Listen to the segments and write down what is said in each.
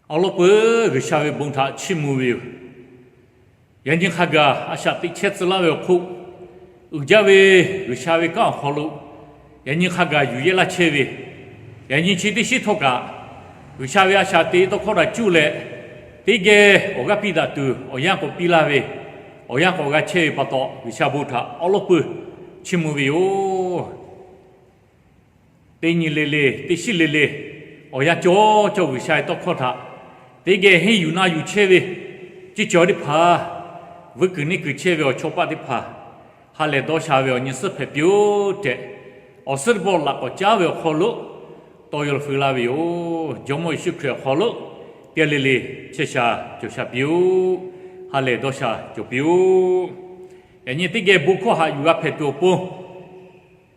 Awˬ lawn peuˬ, G'uiˬsha ve bon htaꞈ chiˇ mvuh ve yoˬ. Yaꞈ nyi hk'a gaˬ a shaꞈ teꞈ chehˇ tcuh laˇ ve awˬ hk'oˆ, uiˍ jaˇ ve G'uiˬsha ve kanˉ awˬ hk'aw lo, yaꞈ nyi hk'a gaˬ yuˬ yehˇ laˇ chehˇ ve, yaꞈ nyi chi teˇ shiˉ htawˇ kaꞈ, G'uiˬsha ve a shaꞈ teꞈ tawˇ hkawˇ htaꞈ cuˇ leh, teˇ geh awˬ g'aˇ piˇ daꞈ tuˬ awˬ yanˇ k'awꞈ piˇ laˇ ve, awˬ yanˇ k'awꞈ g'a chehˇ ve pa taw, G'uiˬsha bon htaꞈ awˬ lawn peuˬ chiˇ mvuh ve yoˬ. Teˇ nyi le le, teˇ shiˉ le le, awˬ yanˇ cawˇ cawˇ G'uiˬsha ve tawˇ hkawˇ htaꞈ teˇ geh henˇ yuˬ na yuˬ chehˇ ve, ceˇ cawˬ teˇ hpaˍ, vuiˇ kuiˬ neˇ kuiˬ chehˇ ve awˬ chawˇ paˆ teˇ hpaˍ, ha lehˬ dawˇ sha ve awˬ nyi suhˉ hpehꞈ piˇ-oˆ tehꞈ, awˬ suhˉ teˇ pawˆ laꞈ k'awꞈ caˉ ve awˬ hk'aw lo tawˇ yaw leh feu laˇ ve yoˬ. Jawˇmawˇ Yeˍsuˆ Hkriꞈ awˬ hk'aw lo teˇ g'aˇ le le chehˇ sha cawˬ sha piˇ-oˆ. Ha lehˬ dawˇ sha cawˬ piˇ-oˆ. Yaꞈ nyi teˇ geh bon hkawˇ haꞈ yuˬ g'a hpehꞈ tuˬ awˬ pon,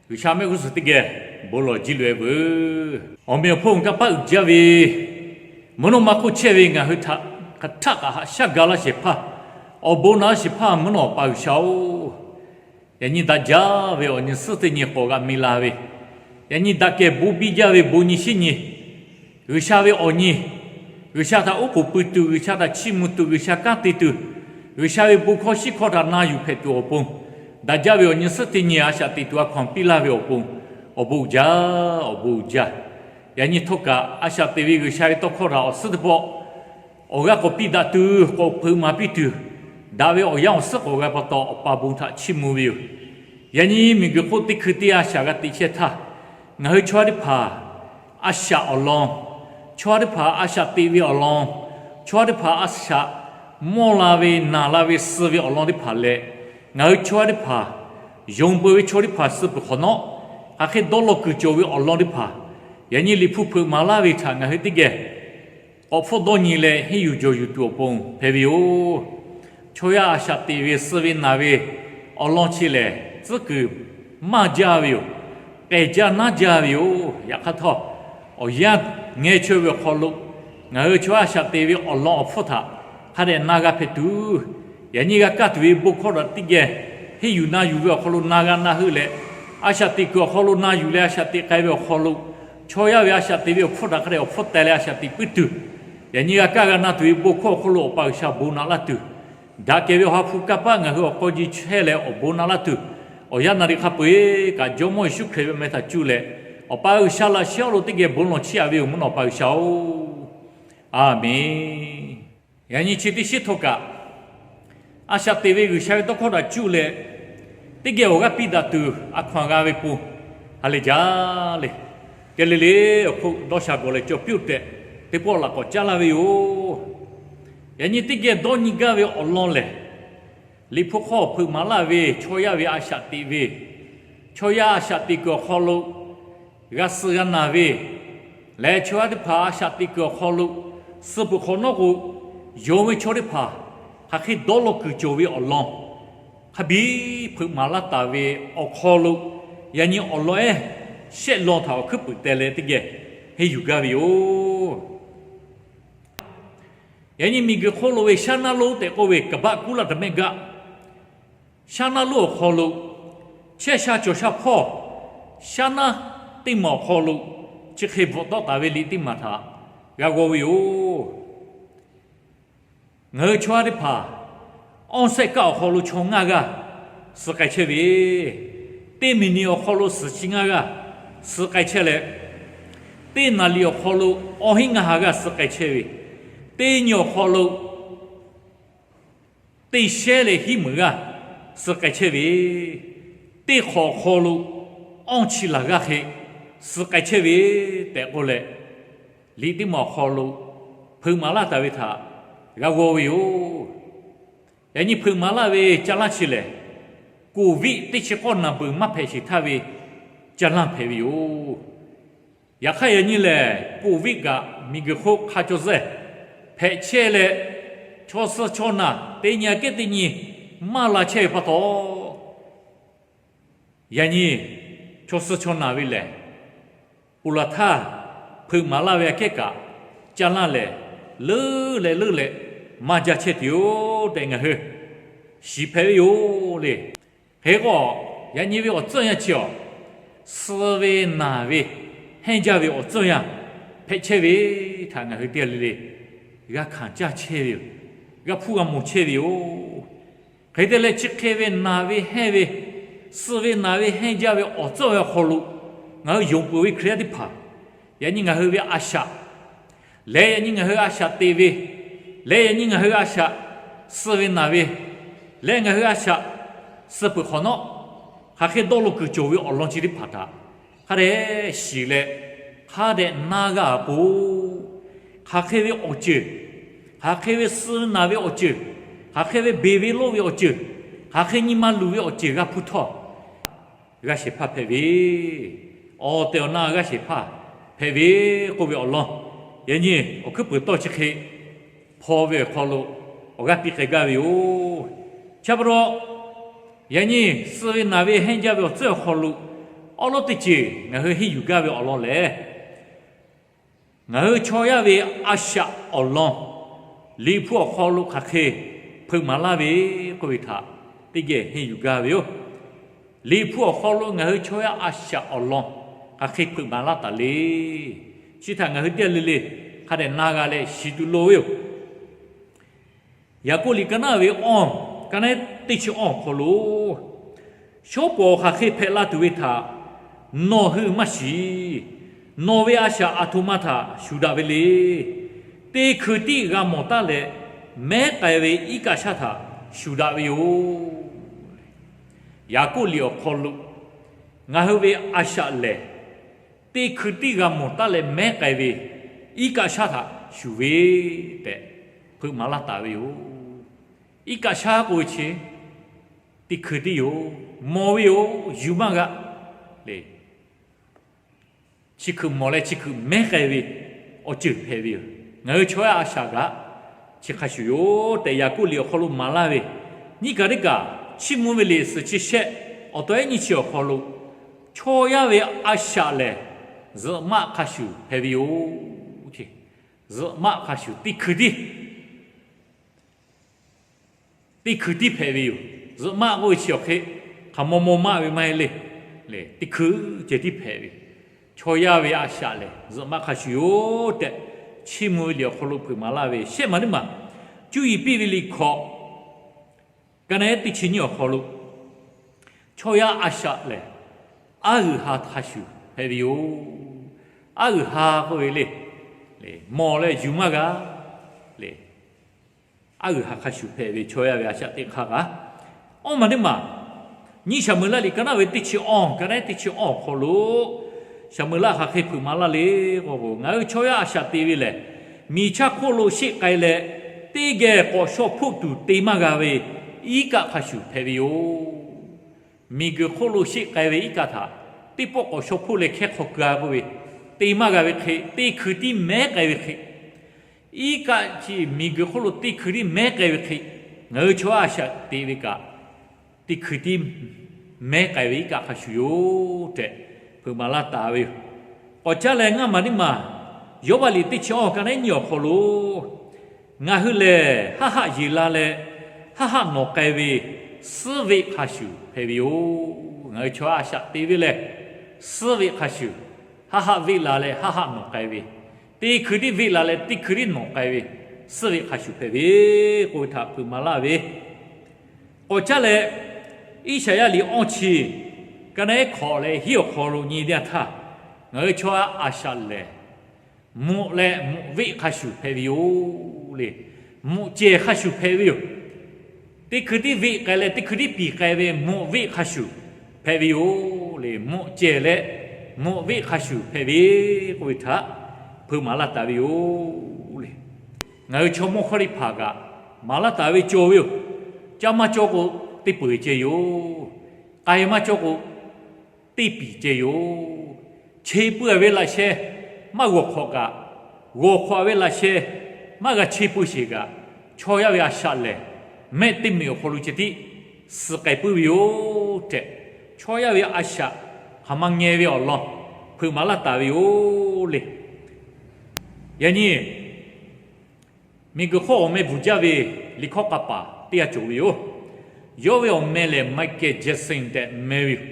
G'uiˬsha mehˆ g'uˇ suhˍ teˇ geh bon lawˬ jiˇ loꞈ-e veuˬ. Awˬ meꞈ awˬ hponˇ kanˇ paˆ uiˍ jaˇ ve, mvuhˇ naw ma hk'oˆ chehˇ ve ngaˬ hui htaꞈ hk'aˬ htaˆ kaꞈ haꞈ shaˉ ga laˇ shehˍ hpaˇ, awˬ bon naꞈ laˇ shehˍ hpaˇ mvuhˇ naw Awˬ pa G'uiˬsha-oˬ, yaꞈ nyi daꞈ jaˇ ve awˬ nyi suhˉ teˇ nyi k'awꞈ g'a mi la ve, yaꞈ nyi daꞈ kehˬ bon biˇ jaˇ ve bon nyi shiˉ nyi, G'uiˬsha ve awˬ nyi, G'uiˬsha htaꞈ oˉ k'oˍ pui tuˬ, G'uiˬsha htaꞈ chiˇ mvuh tuˬ, G'uiˬsha kanˉ te tuˬ, G'uiˬsha ve bon hkawˇ shiˉ hkawˇ htaꞈ na yuˬ hpehꞈ tuˬ awˬ pon, daꞈ jaˇ ve awˬ nyi suhˉ teˇ nyi a shaꞈ teꞈ tuˬ a hkaw-anˬ piˇ laˇ ve awˬ pon, awˬ bon uiˍ jaˇ, awˬ bon uiˍ jaˇ. Yaꞈ nyi htawˇ kaꞈ a shaꞈ teꞈ ve G'uiˬsha ve tawˇ hkawˇ htaꞈ awˬ suhˉ teˇ pawˆ awˬ g'aˇ k'awꞈ piˇ daꞈ tuˬ, k'awꞈ hpeuꞈ maˍ piˇ tuˬ, daꞈ ve awˬ yanˇ awˬ suhˉ k'awꞈ g'a pa taw, Awˬ pa bon htaꞈ chiˇ mvuh ve yoˬ. Yaꞈ nyi miˬguiˬ hk'oˆ teˇ hkui teˇ a shaꞈ g'a teꞈ chehˇ htaˇ, ngaˬ hui chaw yaˇ teˇ hpaˍ a shaꞈ awˬ lawn, chaw yaˇ teˇ hpaˍ a shaꞈ teꞈ ve awˬ lawn, chaw yaˇ teˇ hpaˍ a shaꞈ mawˇ la ve, naˬ la ve, suh ve awˬ lawn teˇ hpaˍ leh, ngaˬ hui chaw yaˇ teˇ hpaˍ, yonˍ peuˬ ve chaw teˇ hpaˍ suh peuˬ hk'awꞈ nawˉ, hk'aˬ hk'e dawˇ law kuiˬ cawˬ ve awˬ lawn teˇ hpaˍ, yaꞈ nyi Liꞈ hpu hpeuꞈ maˍ laˇ ve htaꞈ ngaˬ hui teˇ geh k'awꞈ hpfuhˆ dawˇ nyi leh henˇ yuˬ jawˬ yuˬ tuˬ awˬ pon hpehꞈ ve yoˬ. Chaw yaˇ a shaꞈ teꞈ ve, suh ve, naˬ ve awˬ lawn chi lehˬ, tcuhˉ kuiˬ maˇ jaˇ ve yoˬ. K'ehˬ jaˇ naˉ jaˇ ve yoˬ. Yaꞈ hk'aˇ htawˇ, awˬ yanˇ ngeh chaweh ve awˬ hk'aw lo ngaˬ hui chaw yaˇ a shaꞈ teꞈ ve awˬ lawn awˬ hpfuhˇ htaꞈ hk'a dehꞈ na g'a hpehꞈ tuˬ, yaꞈ nyi g'a kaˇ tuˬ ve bon hkawˇ htaꞈ teˇ geh henˇ yuˬ na yuˬ ve awˬ hk'aw lo na g'a na heuˆ leh, a shaꞈ teꞈ kuiˬ awˬ hk'aw lo na yuˬ leh a shaꞈ teꞈ k'ai ve awˬ hk'aw lo, chaw yaˇ ve a shaꞈ teꞈ ve awˬ hpfuhˇ htaꞈ hk'a dehꞈ awˬ hpfuhˇ teh leh a shaꞈ teꞈ puiˉ tuˬ, yaꞈ nyi g'a kaˇ g'a na tuˬ ve bon hkawˇ awˬ hk'aw lo Awˬ pa G'uiˬsha bon naꞈ laˇ tuˬ, daꞈ kehˬ ve Awˬ ha hpu kanˇ paˆ ngaˬ hui awˬ k'aw ji chehˇ leh awˬ bon naꞈ laˇ tuˬ, awˬ yanˇ naˍ riˍ hk'a peu-eˬ kaꞈ Jawˇmawˇ Yeˍsuˆ Hkriꞈ ve awˬ meh htaꞈ cuˇ leh, Awˬ pa G'uiˬsha laꞈ shehˉ awˬ lo teˇ geh bon lawˬ chiˇ aꞈ ve yoˬ, mvuhˇ naw Awˬ pa G'uiˬsha-oˬ, Aˬmenˍ. Yaꞈ nyi chi teˇ shiˉ htawˇ kaꞈ, a shaꞈ teꞈ ve G'uiˬsha ve tawˇ hkawˇ htaꞈ cuˇ leh, teˇ geh awˬ g'aˇ piˇ daꞈ tuˬ a hkaw-anˬ g'a ve pon, ha lehˬ jaˇ le. Teˇ le le awˬ hk'oˆ dawˇ sha gawˬ leh cawˬ piˇ-oˆ tehꞈ, teˇ pawˆ laꞈ k'awꞈ caˉ laˇ ve yoˬ. Yaꞈ nyi teˇ geh dawˇ nyi gaˇ ve awˬ lawn lehˬ, Liꞈ hpu hk'aw hpeuꞈ maˍ laˇ ve chaw yaˇ ve a shaꞈ teꞈ ve, chaw yaˇ a shaꞈ teꞈ kuiˬ awˬ hk'aw lo g'a suh g'a naˬ ve leh, chaw yaˇ teˇ hpaˍ a shaꞈ teꞈ kuiˬ awˬ hk'aw lo suh peuˬ hk'awꞈ nawˉ k'o, yonˍ ve chaw teˇ hpaˍ hk'aˬ hk'e dawˇ law kuiˬ cawˬ ve awˬ lawn, hk'a biˇ hpeuꞈ maˍ laˇ taˍ ve awˬ hk'aw lo, yaꞈ nyi awˬ lawn ehˉ shehˆ lawn htaꞈ awˬ hkuiˉ puiˍ teh leh teˇ geh henˇ yuˬ gaˇ ve yoˬ. Yaꞈ nyi miˬguiˬ hk'oˆ lo ve shaˉ naˉ lonˉ tehꞈ k'oˆ ve kaˍ baˆ kuˉ laˇ taˍ mehˆ gaˆ, shaˉ naˉ lonˉ awˬ hk'aw lo chehˇ sha cawˬ sha hpawˇ, shaˉ naˉ teˇ maˬ awˬ hk'aw lo chi hk'e bvuhꞈ tawˆ taˍ ve liꞈ teˇ maˬ htaꞈ g'a g'aw ve yoˬ. Ngaˬ hui chaw yaˇ teˇ hpaˍ awˇ sehˆ kaˆ awˬ hk'aw lo chaw ngaˇ g'aˇ suh k'ai chehˇ ve, teˇ miˬ niꞈ awˬ hk'aw lo suhˍ chi ngaˇ g'aˇ suh k'ai chehˇ leh, teˇ naˍ liꞈ awˬ hk'aw lo awˇ hinˉ ngaˇ ha g'aˇ suh k'ai chehˇ ve, teˇ nyi awˬ hk'aw lo teˇ shehnˉ leh hiˉ meunˍ g'aˇ suh k'ai chehˇ ve, teˇ hk'awꞈ awˬ hk'aw lo awˇ chi laˬ g'aˇ hk'e suh k'ai chehˇ ve tehꞈ k'oˆ leh, liꞈ teˇ maˬ awˬ hk'aw lo hpeuꞈ maˍ laˇ taˍ ve htaꞈ g'a g'aw ve yoˬ. Yaꞈ nyi hpeuꞈ maˍ laˇ ve caˇ lanˇ chi lehˬ, Covid teˇ chi k'awˇ naˬ beuˬ maˇ hpehꞈ sheˍ htaˇ ve caˇ lanˇ hpehꞈ ve yoˬ. Yaꞈ hk'aˇ yaꞈ nyi lehˬ, Covid kaꞈ miˬguiˬ hk'oˆ hk'a caw zehˇ hpehꞈ chehˇ leh, chaw suh chaw naˬ teˇ nyi aꞈ kehˉ teˇ nyi maˇ la chehˇ ve pa taw, yaꞈ nyi chaw suh chaw naˬ ve lehˬ, ponˬ laˬ htaˇ hpeuꞈ maˍ laˇ ve aꞈ kehˉ kaꞈ, caˇ lanˇ lehˬ leuˉ leh leuˉ leh maˇ jaˇ chehˇ tuˬ yoˬ tehꞈ ngaˬ hui shiˍ hpehꞈ ve yoˬ le. Hk'e k'o, yaꞈ nyi ve awˬ tcuhˇ yanˇ chi awˬ, suh ve naˬ ve hehnˇ jaˇ ve awˬ tcuhˇ yanˇ hpehꞈ chehˇ ve htaꞈ ngaˬ hui teˇ g'aˇ le le g'a hkanˍ caˇ chehˇ ve yoˬ. G'a hpuˇ g'a mawˬ chehˇ ve yoˬ. Hk'e te leh chi hk'e ve naˬ ve hehnˇ ve, suh ve naˬ ve hehnˇ jaˇ ve awˬ tcuhˉ ve awˬ hk'aw lo ngaˬ hui yonˍ peuˬ ve Hkriꞈ yaˇ teˇ hpaˍ, yaꞈ nyi ngaˬ hui ve a shaꞈ leh yaꞈ nyi ngaˬ hui a shaꞈ te ve leh yaꞈ nyi ngaˬ hui a shaꞈ suh ve naˬ ve leh ngaˬ hui a shaꞈ suh peuˬ hk'awꞈ nawˉ, hk'aˬ hk'e dawˇ law kuiˬ cawˬ ve awˬ lawn chi teˇ hpaˍ htaꞈ hk'a dehꞈ shiˍ leh hk'a dehꞈ na g'a peuˬ. Hk'aˬ hk'e ve awˬ ceuˬ, hk'aˬ hk'e ve suh naˬ ve awˬ ceuˬ, hk'aˬ hk'e ve beˬ ve lawˇ ve awˬ ceuˬ, hk'aˬ hk'e nyi ma luˬ ve awˬ ceuˬ g'a hpuˇ htawˇ, g'aˇ shehˍ hpaˇ hpehꞈ ve, awˬ tehˬ awˬ na g'aˇ shehˍ hpaˇ hpehꞈ ve k'oˆ ve awˬ lawn, yaꞈ nyi awˬ hkuiˉ puiˍ tawˇ chi hk'e hpaw ve awˬ hk'aw lo awˬ g'aˇ piˇ k'ai gaˇ ve yoˬ. Chi pa taw, yaꞈ nyi suh ve naˬ ve hehnˇ jaˇ ve awˬ tcuhˉ awˬ hk'aw lo awˉ lawˉ teˇ ceuˬ ngaˬ hui henˇ yuˬ gaˇ ve awˬ lawn lehˬ, ngaˬ hui chaw yaˇ ve a shaꞈ awˬ lawn Liꞈ hpu awˬ hk'aw lo hk'aˬ hk'e hpeuꞈ maˍ laˇ ve k'oˆ ve htaꞈ teˇ geh henˇ yuˬ gaˇ ve yoˬ. Liꞈ hpu awˬ hk'aw lo ngaˬ hui chaw yaˇ a shaꞈ awˬ lawn hk'aˬ hk'e hpeuꞈ maˍ laˇ taˍ le. Chi htaꞈ ngaˬ hui teˇ g'aˇ le le hk'a dehꞈ na g'a leh shiˍ tuˬ loˍ ve yoˬ. Yaˍkoˆ liꞈ ka naˉ ve awˇ, ka naˉ teˇ chi awˇ awˬ hk'aw lo, shawˉ pawˍ hk'aˬ hk'e hpehꞈ la tuˬ ve htaꞈ nawˬ hui maˇ shiˍ. Nawˬ ve a shaꞈ aˬ htoꞈ ma htaꞈ shuˍ daꞈ ve le. Teˇ hkui tiˉ g'a mawˬ taˉ leh mehˉ k'ai ve iˉ kaˆ shaˉ htaꞈ shuˍ daꞈ ve yoˬ. Yaˍkoˆ liꞈ awˬ hk'aw lo ngaˬ hui ve a shaꞈ lehˬ, teˇ hkui tiˉ g'a mawˬ taˉ leh mehˉ k'ai ve iˉ kaˆ shaˉ htaꞈ shuˍ ve tehꞈ hpeuꞈ maˍ laˇ taˍ ve yoˬ. Iˉ kaˆ shaˉ k'oˆ ve chi teˇ hkui tiˉ yoˬ. Mawˬ ve yoˬ, yuˬ maˇ g'a le. Chi hkui mawˬ leh chi hkui mehˉ k'ai ve awˬ ceuˬ hpehꞈ ve yoˬ. Ngaˬ hui chaw yaˇ a shaꞈ kaꞈ chi hk'a shuˍ yoˬ tehꞈ Yaˍkoˆ liꞈ awˬ hk'aw lo maˍ laˇ ve, nyiˇ kaˬ teˇ kaˬ Chiˇ mvuh ve liꞈ suhˍ chi shehˆ awˬ taw ehˉ nyiˇ chi awˬ hk'aw lo, chaw yaˇ ve a shaꞈ lehˬ zuhꞈ maˆ hk'a shuˍ hpehꞈ ve yoˬ. Zuhꞈ maˆ hk'a shuˍ teˇ hkui tiˉ teˇ hkui tiˉ hpehꞈ ve yoˬ. Zuhꞈ maˆ k'oˆ ve chi awˬ hk'e hk'aˬ maw maw maˆ ve maˇ heˆ le. Teˇ hkui ceh tiˉ hpehꞈ ve, chaw yaˇ ve a shaꞈ lehˬ zuhꞈ maˆ hk'a shuˍ yoˬ tehꞈ, Chiˇ mvuh ve liꞈ awˬ hk'aw lo hpeuꞈ maˍ laˇ ve shehˆ maˬ teˇ maˬ, cuˇ yiˍ piˇ ve liꞈ hkawꞈ ka naˉ ehˉ teˇ chi nyiˇ awˬ hk'aw lo, chaw yaˇ a shaꞈ lehˬ aˉ g'uiˬ ha hk'a shuˍ hpehꞈ ve yoˬ. Aˉ g'uiˬ ha k'oˆ ve le, mawˬ leh yuˬ maˇ g'a le. Aˉ g'uiˬ ha hk'a shuˍ hpehꞈ ve chaw yaˇ ve a shaꞈ teꞈ hk'aˇ kaꞈ, awˇ maˬ teˇ maˬ, nyiˇ Saˍmo-eˍlaˆ liꞈ ka naˉ ve teˇ chi awˇ, ka naˉ ehˉ teˇ chi awˇ awˬ hk'aw lo, Saˍmo-eˍlaˆ hk'aˬ hk'e hpeuꞈ maˍ laˇ le k'o, ngaˬ hui chaw yaˇ a shaꞈ te ve lehˬ, miˬ chaˇ hk'oˆ lo sheˆ k'ai leh, teˇ geh k'awꞈ shaw hpoˆ tuˬ te maˇ g'a ve iˉ kaˆ hk'a shuˍ hpehꞈ ve yoˬ. Miˬ guiˬ hk'oˆ lo sheˆ k'ai ve iˉ kaˆ htaꞈ teˇ pawˆ k'awꞈ shaw hpoˆ leh hkehˇ hk'aw keu-a k'oˆ ve, te maˇ g'a ve hk'e, teˇ hkui tiˉ mehˉ k'ai ve hk'e, iˉ kaˆ chi miˬ guiˬ hk'oˆ lo teˇ hkui tiˉ mehˉ k'ai ve hk'e, ngaˬ hui chaw yaˇ a shaꞈ te ve kaꞈ, teˇ hkui tiˉ mehˉ k'ai ve iˉ kaˆ hk'a shuˍ yoˬ tehꞈ hpeuꞈ maˍ laˇ taˍ ve yoˬ. K'awꞈ caˇ leh ngaˇ maˬ teˇ maˬ, Yawˇbaˆ liꞈ teˇ chi awˇ ka naˉ ehˉ nyiˇ awˬ hk'aw lo, ngaˬ hui lehˬ haˆ haˆ yeˬ la leh haˆ haˆ nawˬ k'ai ve suhˉ veˆ hk'a shuˍ hpehꞈ ve yoˬ. Ngaˬ hui chaw yaˇ a shaꞈ te ve lehˬ, suhˉ veˆ hk'a shuˍ, haˆ haˆ veˆ la leh haˆ haˆ nawˬ k'ai ve, teˇ hkui tiˉ veˆ la leh teˇ hkui tiˉ nawˬ k'ai ve, suhˉ veˆ hk'a shuˍ hpehꞈ ve k'oˆ ve htaꞈ hpeuꞈ maˍ laˇ ve, k'awꞈ caˇ leh, Iˉsaˍyaˆ liꞈ awˇ chi ka naˉ ehˉ hkawꞈ leh hiˉ awˬ hk'aw lo nyi teˇ yanˇ htaˇ, ngaˬ hui chaw yaˇ a shaꞈ lehˬ, mvuhꞈ leh mvuhꞈ veˆ hk'a shuˍ hpehꞈ ve yoˬ le. Mvuhꞈ cehˬ hk'a shuˍ hpehꞈ ve yoˬ. Teˇ hkui tiˉ veˆ k'ai leh teˇ hkui tiˉ piˍ k'ai ve mvuhꞈ veˆ hk'a shuˍ hpehꞈ ve yoˬ le. Mvuhꞈ cehˬ leh mvuhꞈ veˆ hk'a shuˍ hpehꞈ ve k'oˆ ve htaꞈ hpeuꞈ maˍ laˇ taˍ ve yoˬ le. Ngaˬ hui chaw mawˇ hkawˇ teˇ hpaˍ kaꞈ maˍ laˇ taˍ ve cawˬ ve yoˬ. Ca maˇ cawˇ k'o, teˇ peuˬ ceh yoˬ. K'ai maˇ cawˇ k'o, teˇ piˍ ceh yoˬ. Che pui-a ve laꞈ sheh maˇ g'awˬ hk'awꞈ kaꞈ, g'awˬ hk'awꞈ ve laꞈ sheh maˇ g'a che pui sheˍ kaꞈ, chaw yaˇ ve a shaꞈ lehˬ, mehˆ teˇ meꞈ awˬ hk'aw lo ceh tiˉ suh k'ai puiˉ ve yoˬ tehꞈ, chaw yaˇ ve a shaꞈ hk'aˬ ma ngeh ve awˬ lawn hpeuꞈ maˍ laˇ taˍ ve yoˬ le. Yaꞈ nyi miˬguiˬ hk'oˆ awˬ meh bvuhˬ jaˇ ve liꞈ hkawˇ k'a paˍ teˇ g'aˇ cawˬ ve yoˬ. Yawˇ ve awˬ meh lehˬ Michael Jackson tehꞈ meh ve yoˬ.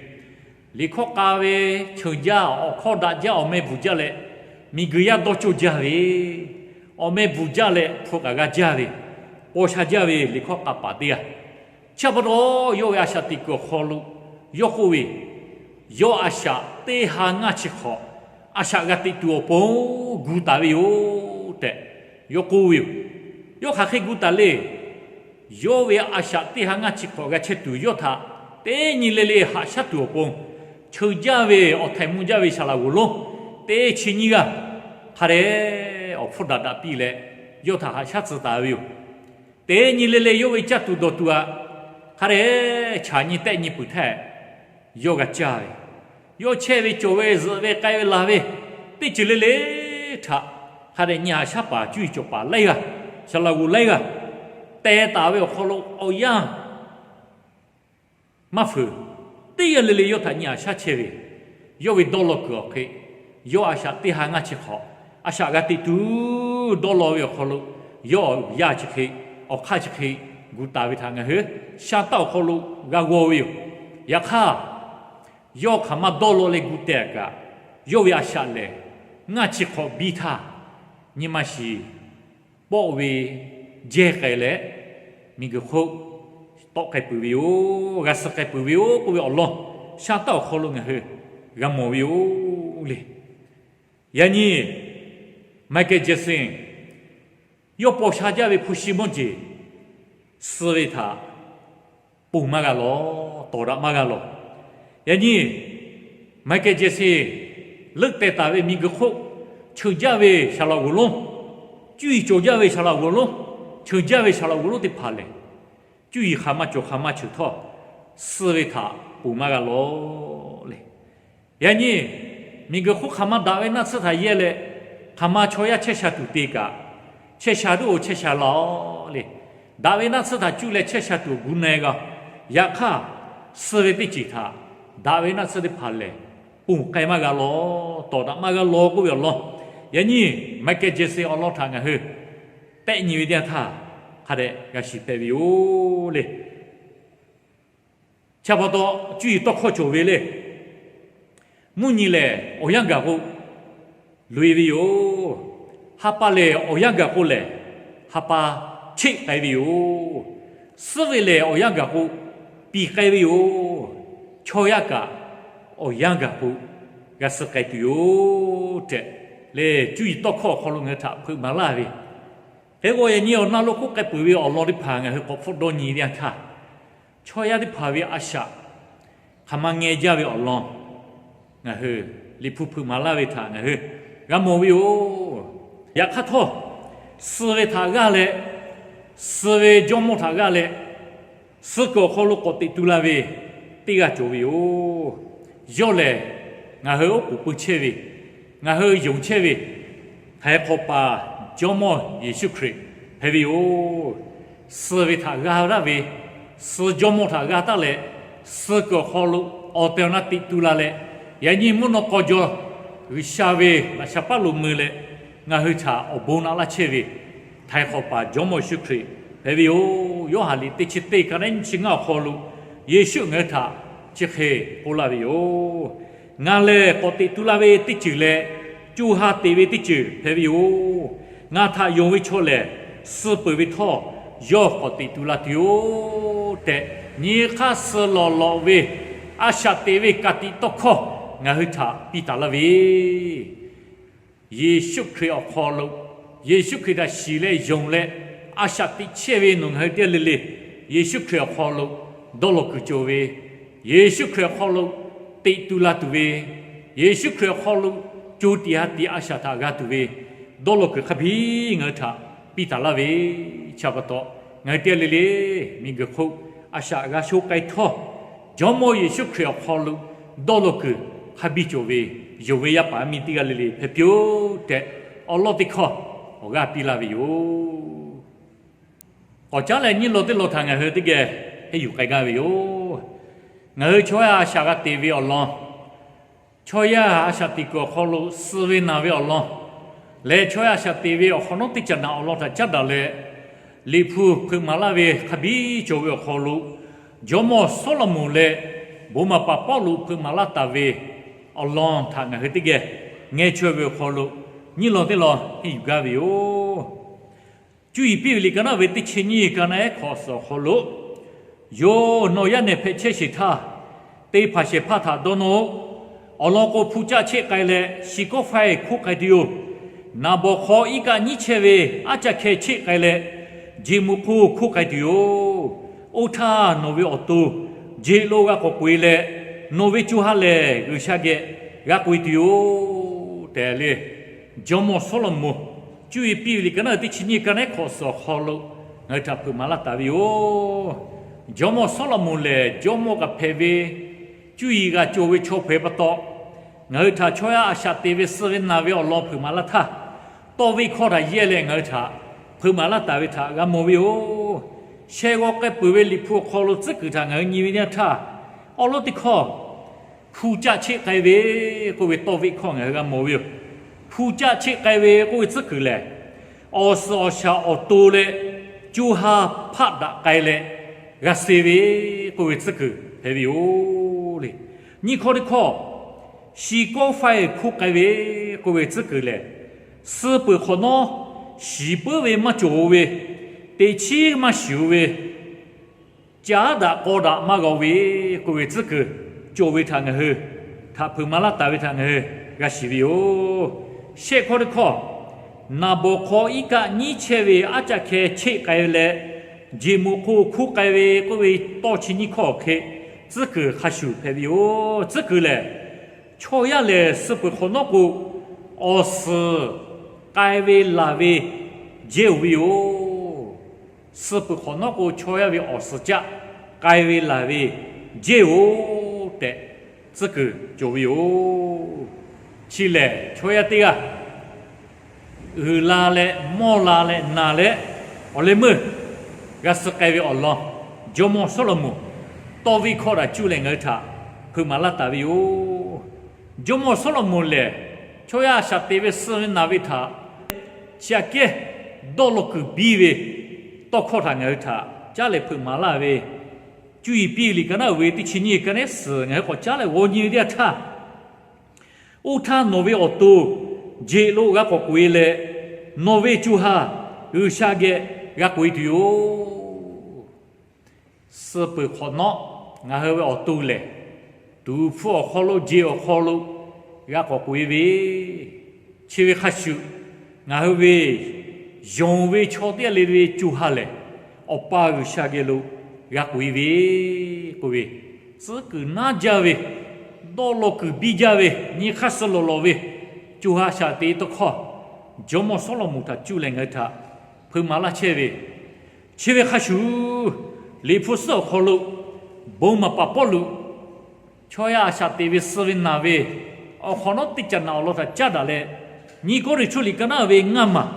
Liꞈ hkawˇ k'a ve cheuˬ jaˇ, awˬ hkawˇ daꞈ jaˇ, awˬ meh bvuhˬ jaˇ leh, miˬguiˬ yaˇ dawˇ cawˇ jaˇ ve, awˬ meh bvuhˬ jaˇ leh hpu k'aꞈ g'a jaˇ ve, paw sha jaˇ ve liꞈ hkawˇ k'a paˍ teˇ g'aˇ. Chi pa taw, yawˇ ve a shaꞈ teꞈ kuiˬ awˬ hk'aw lo yawˇ k'oˆ ve, yawˇ a shaꞈ teˇ ha ngaˇ chi hk'awꞈ, a shaꞈ g'a teꞈ tuˬ awˬ pon gu taˍ ve yoˬ tehꞈ yawˇ k'oˆ ve yoˬ. Yawˇ hk'aˬ hk'e gu taˍ le. Yawˇ ve a shaꞈ teˇ ha ngaˇ chi hk'awꞈ g'a chehˇ tuˬ yawˇ htaꞈ teˇ nyi le le haꞈ shaˉ tuˬ awˬ pon, cheu jaˇ ve awˬ htaiˍ mvuh jaˇ ve saˍ laꞈ g'oˍ lonˉ teˇ chi nyiˇ g'aˇ hk'a dehꞈ awˬ hpfuhˇ daꞈ daꞈ piˇ leh, yawˇ htaꞈ haꞈ shaˉ tcuh taˍ ve yoˬ. Teˇ nyi le le yawˇ ve caˇ tuˬ dawˬ tuˬ aꞈ hk'a dehꞈ chaꞈ nyi tehˆ nyi peuˬ htaˇ, yawˇ g'a caˇ ve, yawˇ chehˇ ve cawˬ ve zuhꞈ ve k'ai ve laˬ ve teˇ ceuˬ le le htaꞈ hk'a dehꞈ nyi haꞈ shaˉ paˍ cuˇ yiˍ cawˬ paˍ laiˉ g'aˇ, saˍ laꞈ g'oˍ laiˉ g'aˇ teh taˍ ve awˬ hk'aw lo awˬ yanˇ maˇ fuiˍ, teˇ g'aˇ le le yawˇ htaꞈ nyi haꞈ shaˉ chehˇ ve, yawˇ ve dawˇ law kuiˬ awˬ hk'e, yawˇ a shaꞈ teˇ ha ngaˇ chi hk'awꞈ, a shaꞈ g'a teꞈ tuˬ dawˇ law ve awˬ hk'aw lo, yawˇ awˬ yanˇ chi hk'e, awˬ hk'aˇ chi hk'e gu taˍ ve htaꞈ ngaˬ hui sha taˇ awˬ hk'aw lo g'a g'aw ve yoˬ. Yaꞈ hk'aˇ, yawˇ hk'aˬ ma dawˇ law leh gu teh kaꞈ, yawˇ ve a shaꞈ lehˬ, ngaˇ chi hk'awꞈ biˇ htaˇ, nyi ma shiˍ pawˆ ve jehˇ k'ai leh, miˬguiˬ hk'oˆ tawˆ k'ai peuˬ ve yoˬ, g'a suh k'ai peuˬ ve yoˬ k'oˆ ve awˬ lawn, sha taˇ awˬ hk'aw lo ngaˬ hui g'a mawˬ ve yoˬ le. Yaꞈ nyi Michael Jackson yawˇ paw sha jaˇ ve hpu shi mawˇ jeˬ suh ve htaꞈ ponˬ maˇ g'a lawˬ, tawˍ daꞈ maˇ g'a lawˬ. Yaꞈ nyi Michael Jackson leuˆ teh taˍ ve miˬguiˬ hk'oˆ cheu jaˇ ve saˍ laꞈ g'oˍ lonˉ, cuˇ yiˍ cawˬ jaˇ ve saˍ laꞈ g'oˍ lonˉ, cheu jaˇ ve saˍ laꞈ g'oˍ lonˉ teˇ hpaˍ lehˬ, cuˇ yiˍ hk'aˬ ma cawˬ hk'aˬ ma cheuˬ htawˇ, suh ve htaꞈ ponˬ maˇ g'a lawˬ le. Yaꞈ nyi miˬguiˬ hk'oˆ hk'aˬ ma daꞈ ve naˆ tsuhˇ htaꞈ yehˇ leh, hk'aˬ ma chaw yaˇ chehˇ sha tuˬ te kaꞈ, chehˇ sha tuˬ-oˬ chehˇ sha laˬ le. Daꞈ ve naˆ tsuhˇ htaꞈ cuˇ leh chehˇ sha tuˬ gu na-e g'a. Yaꞈ hk'aˇ, suh ve teˇ ceuˬ htaꞈ daꞈ ve naˆ tsuhˇ teˇ hpaˍ lehˬ ponˬ k'ai maˇ g'a lawˬ, tawˍ daꞈ maˇ g'a lawˬ k'oˆ ve awˬ lawn, yaꞈ nyi Michael Jackson awˬ lawn htaꞈ ngaˬ hui tehˆ nyi ve teˇ yanˇ htaˇ hk'a dehꞈ g'a shiˍ hpehꞈ ve yoˬ le. Chi pa taw, cuˇ yiˍ tawˇ hkawˇ cawˬ ve le. Mvuhˇ nyi lehˬ awˬ yanˇ gaˬ k'o loꞈ-e ve yoˬ. Ha pa lehˬ awˬ yanˇ gaˬ k'o lehˬ, ha pa cheˆ k'ai ve yoˬ. Suhˉ ve lehˬ awˬ yanˇ gaˬ k'o piˍ k'ai ve yoˬ. Chaw yaˇ kaꞈ awˬ yanˇ gaˬ k'o g'a suh k'ai tuˬ yoˬ tehꞈ lehˬ, cuˇ yiˍ tawˇ hkawˇ awˬ hk'aw lo ngaˬ hui htaꞈ hpeuꞈ maˍ laˇ ve, hk'e k'o yaꞈ nyi awˬ na lo k'oˆ k'ai peuˬ ve awˬ lawn teˇ hpaˍ ngaˬ hui k'awꞈ hpfuhˆ dawˇ nyi ve teˇ yanˇ htaˇ, chaw yaˇ teˇ hpaˍ ve a shaꞈ hk'aˬ ma ngeh jaˇ ve awˬ lawn ngaˬ hui Liꞈ hpu hpeuꞈ maˍ laˇ ve htaꞈ ngaˬ hui g'a mawˬ ve yoˬ. Yaꞈ hk'aˇ htawˇ, suh ve htaꞈ g'aˇ leh, suh ve jawˇmawˇ htaꞈ g'aˇ leh, suh kuiˬ awˬ hk'aw lo k'awꞈ teꞈ tu la ve teˇ g'aˇ cawˬ ve yoˬ. Yawˇ lehˬ, ngaˬ hui oˉ k'oˍ pui chehˇ ve, ngaˬ hui yonˍ chehˇ ve, htaiˍ hk'awꞈ paˍ Jawˇmawˇ Yeˍsuˆ Hkriꞈ hpehꞈ ve yoˬ. Suh ve htaꞈ g'a daꞈ ve, suh jawˇmawˇ htaꞈ g'a taˉ leh, suh kuiˬ awˬ hk'aw lo awˬ tehˬ awˬ na teꞈ tu la leh, yaꞈ nyi mvuhˇ naw k'aw jaw G'uiˬsha ve laꞈ sha paˉ lo mui leh, ngaˬ hui htaꞈ awˬ bon naꞈ laˇ chehˇ ve, htaiˍ hk'awꞈ paˍ Jawˇmawˇ Yeˍsuˆ Hkriꞈ hpehꞈ ve yoˬ. Yoˇhanˬ liꞈ teˇ chi teˇ ka neˉ nyiˇ chi ngaˇ awˬ hk'aw lo, Yeˍsuˆ ngaˬ hui htaꞈ chi hk'e k'oˆ laˇ ve yoˬ. Ngaˬ lehˬ k'awꞈ teꞈ tu la ve teˇ ceuˬ leh, co ha teꞈ ve teˇ ceuˬ hpehꞈ ve yoˬ. Ngaˬ htaꞈ yonˍ ve chaw lehˬ, suh peuˬ ve htawˇ yawˇ k'awꞈ teꞈ tu la tuˬ-oˬ tehꞈ, nyi hk'aˇ suh lawˬ lawꞈ ve a shaꞈ teꞈ ve ka tiꞈ tawˇ hkawˇ ngaˬ hui htaꞈ piˇ taˍ laˇ ve Yeˍsuˆ Hkriꞈ awˬ hk'aw lo, Yeˍsuˆ Hkriꞈ htaꞈ shiˍ leh yonˍ leh, a shaꞈ teꞈ chehˇ ve nawˬ ngaˬ hui teˇ g'aˇ le le, Yeˍsuˆ Hkriꞈ awˬ hk'aw lo dawˇ law kuiˬ cawˬ ve, Yeˍsuˆ Hkriꞈ awˬ hk'aw lo teꞈ tu la tuˬ ve, Yeˍsuˆ Hkriꞈ awˬ hk'aw lo co tiꞈ ha tiꞈ a shaꞈ htaꞈ g'a tuˬ ve dawˇ law kuiˬ hk'a biˇ ngaˬ hui htaꞈ piˇ taˍ laˇ ve, chi pa taw ngaˬ hui teˇ g'aˇ le le miˬguiˬ hk'oˆ a shaꞈ g'a sho k'ai htawˇ, Jawˇmawˇ Yeˍsuˆ Hkriꞈ awˬ hk'aw lo dawˇ law kuiˬ hk'a biˇ cawˬ ve, yonˍ ve yaˇ paˍ yaˇ miˇ teˇ g'aˇ le le hpehꞈ piˇ-oˬ tehꞈ, awˬ lawn teˇ hkawˇ awˬ g'aˇ piˇ laˇ ve yoˬ. K'awꞈ caˉ leh nyiˇ law teˇ law htaꞈ ngaˬ hui teˇ geh henˇ yuˬ k'ai gaˇ ve yoˬ. Ngaˬ hui chaw yaˇ a shaꞈ g'a teꞈ ve awˬ lawn, chaw yaˇ a shaꞈ teꞈ kuiˬ awˬ hk'aw lo suh ve naˬ ve awˬ lawn leh, chaw yaˇ a shaꞈ teꞈ ve awˬ hk'awꞈ nawˉ teˇ caꞈ naꞈ awˬ lawn htaꞈ caˉ daꞈ leh, Liꞈ hpu hpeuꞈ maˍ laˇ ve hk'a biˇ cawˬ ve awˬ hk'aw lo, Jawˇmawˇ Sawˉlaꞈmonˍ leh bon maˍ paˍ Pawˇluꞈ hpeuꞈ maˍ laˇ taˍ ve awˬ lawn htaꞈ ngaˬ hui teˇ geh ngeh chaweh ve awˬ hk'aw lo, nyiˇ law teˇ law henˇ yuˬ gaˇ ve yoˬ. Cuˇ yiˍ piˇ ve liꞈ ka naˉ ve teˇ chi nyiˇ ka naˉ ehˉ hkawꞈ suhˍ awˬ hk'aw lo, yawˇ nawˬ yaˇ nehˬ hpehꞈ chehˇ sheˍ htaˇ, teˇ hpaˍ shehˍ hpaˇ htaꞈ dawˇ nawˇ-oˆ. Awˬ lawn k'o, hpu caˆ cheˆ k'ai leh shiˍ kawˆ faiˇ hkoˆ k'ai tuˬ yoˬ. Naˍ bawˍ hk'aw iˉ kaˆ nyiˉ chehˇ ve aˉ caˆ hkeh cheˆ k'ai leh, jeˬ muꞈ hk'oˆ hkoˆ k'ai tuˬ yoˬ. Oˇ htaˇ nawˬ ve awˬ to jeˬ lo g'a k'awꞈ k'oꞈ-e leh, nawˬ ve co ha lehˬ G'uiˬsha geh g'a k'oꞈ-e tuˬ yoˬ tehꞈ le. Jawˇmawˇ Sawˉlaꞈmonˍ, Cuˇ yiˍ piˇ ve liꞈ ka naˉ teˇ chi nyiˇ ka naˉ ehˉ hkawꞈ suhˍ awˬ hk'aw lo ngaˬ hui htaꞈ hpeuꞈ maˍ laˇ taˍ ve yoˬ. Jawˇmawˇ Sawˉlaꞈmonˍ lehˬ, jawˇmawˇ kaꞈ hpehꞈ ve, cuˇ yiˍ g'a cawˬ ve chaw hpehꞈ pa taw, ngaˬ hui htaꞈ chaw yaˇ a shaꞈ teꞈ ve suh ve naˬ ve awˬ lawn hpeuꞈ maˍ laˇ htaˇ, tawˇ veˆ hkawˇ htaꞈ yehˇ leh ngaˬ hui htaꞈ hpeuꞈ maˍ laˇ taˍ ve htaꞈ g'a mawˬ ve yoˬ. Shehˆ g'awˇ k'ai peuˬ ve Liꞈ hpu awˬ hk'aw lo tcuhˉ kuiˬ htaꞈ ngaˬ hui nyi ve teˇ yanˇ htaˇ, awˉ lawˉ teˇ hkawˇ hpu caˆ cheˆ k'ai ve k'oˆ ve tawˇ veˆ hkawˇ ngaˬ hui g'a mawˬ ve yoˬ. Hpu caˆ cheˆ k'ai ve k'oˆ ve tcuhˉ kuiˬ lehˬ, awˬ suhˍ awˬ shaˍ awˬ to leh co ha hpaˆ daꞈ k'ai leh g'a suh ve k'oˆ ve tcuhˉ kuiˬ hpehꞈ ve yoˬ le. Nyiˇ hkawˇ teˇ hkawˇ, shiˍ kawˆ faiˇ hkoˆ k'ai ve k'oˆ ve tcuhˉ kuiˬ lehˬ, suh peuˬ hk'awꞈ nawˉ shiˍ puiˉ ve maˇ cawˬ ve, teꞈ chiˉ maˇ shiˍ-o ve, caˉ daꞈ k'aw daꞈ maˇ g'a-o ve k'oˆ ve tcuhˉ kuiˬ cawˬ ve htaꞈ ngaˬ hui htaꞈ hpeuꞈ maˍ laˇ taˍ ve htaꞈ ngaˬ hui g'a shiˍ ve yoˬ. Shehˆ hkawˇ teˇ hkawˇ, naˍ bawˍ hk'aw iˉ kaˆ nyiˉ chehˇ ve aˉ caˆ hkeh cheˆ k'ai leh, jeˬ muꞈ hk'oˆ hkoˆ k'ai ve k'oˆ ve tawˇ chi nyiˇ hkawˇ awˬ hk'e tcuhˉ kuiˬ hk'a shuˍ hpehꞈ ve yoˬ. Tcuhˉ kuiˬ lehˬ, chaw yaˇ lehˬ suh peuˬ hk'awꞈ nawˉ k'o, awˬ suhˍ k'ai ve laˬ ve jehˇ-oˬ ve yoˬ. Suh peuˬ hk'awꞈ nawˉ k'o, chaw yaˇ ve awˬ suhˍ caˆ k'ai ve laˬ ve jehˇ-oˬ tehꞈ tcuhˉ kuiˬ cawˬ ve yoˬ. Chi lehˬ, chaw yaˇ teˇ g'aˇ uiˍ la leh mawˇ la leh naˬ leh awˬ leh meuˇ g'a suh k'ai ve awˬ lawn, jawˇmawˇ Sawˉlaꞈmonˍ tawˇ veˆ hkawˇ htaꞈ cuˇ leh ngaˬ hui htaꞈ hpeuꞈ maˍ laˇ taˍ ve yoˬ. Jawˇmawˇ Sawˉlaꞈmonˍ lehˬ, chaw yaˇ a shaꞈ teꞈ ve suh ve naˬ ve htaꞈ chi aꞈ kehˉ dawˇ law kuiˬ biˇ ve tawˇ hkawˇ htaꞈ ngaˬ hui htaꞈ caˉ leh hpeuꞈ maˍ laˇ ve, Cuˇ yiˍ piˇ ve liꞈ ka naˉ ve teˇ chi nyiˇ ka naˉ ehˉ suhˍ ngaˬ hui k'awꞈ caˉ leh g'aw nyi ve teˇ yanˇ htaˇ, oˇ htaˇ nawˬ ve awˬ to jeˬ lo g'a k'awꞈ k'oꞈ-e leh, nawˬ ve co ha G'uiˬsha geh g'a k'oꞈ-e tuˬ yoˬ. Suh peuˬ hk'awꞈ nawˉ, ngaˬ hui ve awˬ to lehˬ, tuˍ hpfuh awˬ hk'aw lo, jeˬ awˬ hk'aw lo g'a k'awꞈ k'oꞈ-e ve, chi ve hk'a shuˍ, ngaˬ hui ve yonˍ ve chaw teˇ g'aˇ le ve co ha lehˬ, Awˬ pa G'uiˬsha geh lo g'a k'oꞈ-e ve k'oˆ ve, tcuhˉ kuiˬ naˉ jaˇ ve, dawˇ law kuiˬ biˇ jaˇ ve, nyi hk'aˇ suh lawˬ lawˬ ve co ha shaꞈ teꞈ tawˇ hkawˇ, jawˇmawˇ Sawˉlaꞈmonˍ htaꞈ cuˇ leh ngaˬ hui htaꞈ hpeuꞈ maˍ laˇ chehˇ ve, chi ve hk'a shuˍ, Liꞈ hpu suhˉ awˬ hk'aw lo bon maˍ paˍ Pawˇluꞈ chaw yaˇ a shaꞈ teꞈ ve suh ve naˬ ve awˬ hk'awꞈ nawˉ teˇ caꞈ naꞈ awˬ lawn htaꞈ caˉ daꞈ leh, nyiˇ Kawˇrenˍhtuˆ liꞈ ka naˉ ve ngaˇ maˬ,